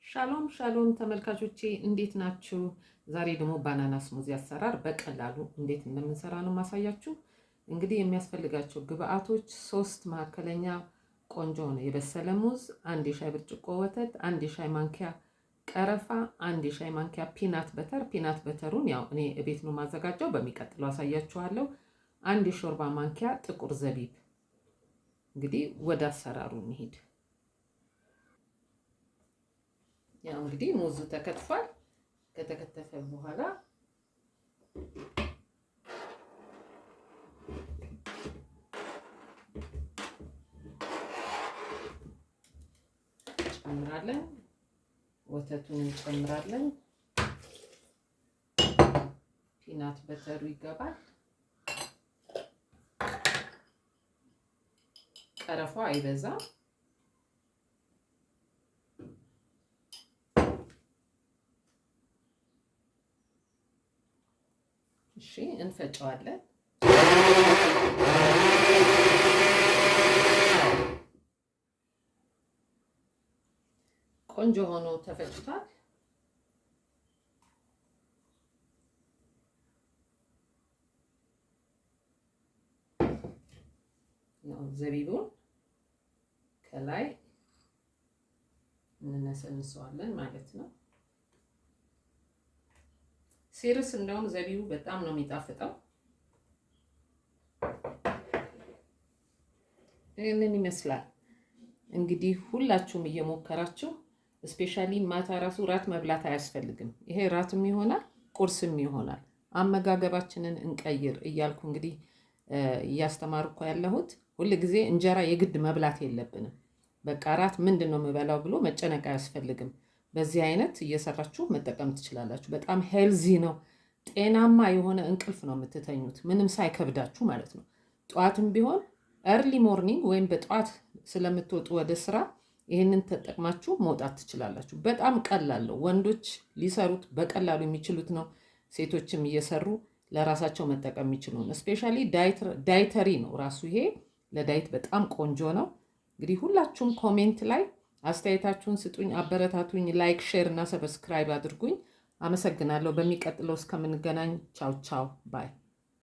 ሻሎም ሻሎም ተመልካቾቼ፣ እንዴት ናችሁ? ዛሬ ደግሞ banana smoothie አሰራር በቀላሉ እንዴት እንደምንሰራ ነው ማሳያችሁ። እንግዲህ የሚያስፈልጋቸው ግብአቶች ሶስት መካከለኛ ቆንጆ ነው የበሰለ ሙዝ፣ አንድ የሻይ ብርጭቆ ወተት፣ አንድ የሻይ ማንኪያ ቀረፋ፣ አንድ የሻይ ማንኪያ peanut butter። Peanut butter ኡን ያው እኔ እቤት ነው ማዘጋጀው፣ በሚቀጥለው አሳያችኋለሁ። አንድ የሾርባ ማንኪያ ጥቁር ዘቢብ። እንግዲህ ወደ አሰራሩ እንሂድ። ያው እንግዲህ ሙዙ ተከትፏል። ከተከተፈ በኋላ እንጨምራለን፣ ወተቱን እንጨምራለን። Peanut butter ኡ ይገባል። ቀረፋ አይበዛም። እሺ፣ እንፈጨዋለን። ቆንጆ ሆኖ ተፈጭቷል። ያው ዘቢቡን ከላይ እንነሰንሰዋለን ማለት ነው። ሲርስ እንደውም ዘቢቡ በጣም ነው የሚጣፍጠው። ይህንን ይመስላል እንግዲህ ሁላችሁም እየሞከራችሁ፣ especially ማታ ራሱ ራት መብላት አያስፈልግም። ይሄ ራትም ይሆናል፣ ቁርስም ይሆናል። አመጋገባችንን እንቀይር እያልኩ እንግዲህ እያስተማርኩ ያለሁት፣ ሁል ጊዜ እንጀራ የግድ መብላት የለብንም። በቃ ራት ምንድን ነው የምበላው ብሎ መጨነቅ አያስፈልግም። በዚህ አይነት እየሰራችሁ መጠቀም ትችላላችሁ። በጣም healthy ነው። ጤናማ የሆነ እንቅልፍ ነው የምትተኙት፣ ምንም ሳይከብዳችሁ ማለት ነው። ጠዋትም ቢሆን early morning ወይም በጠዋት ስለምትወጡ ወደ ስራ ይህንን ተጠቅማችሁ መውጣት ትችላላችሁ። በጣም ቀላል ነው። ወንዶች ሊሰሩት በቀላሉ የሚችሉት ነው። ሴቶችም እየሰሩ ለራሳቸው መጠቀም የሚችሉ ነው። Especially dietary ነው ራሱ፣ ይሄ ለ diet በጣም ቆንጆ ነው። እንግዲህ ሁላችሁም comment ላይ አስተያየታችሁን ስጡኝ፣ አበረታቱኝ። Like፣ share እና subscribe አድርጉኝ። አመሰግናለሁ። በሚቀጥለው እስከምንገናኝ ቻው ቻው፣ bye።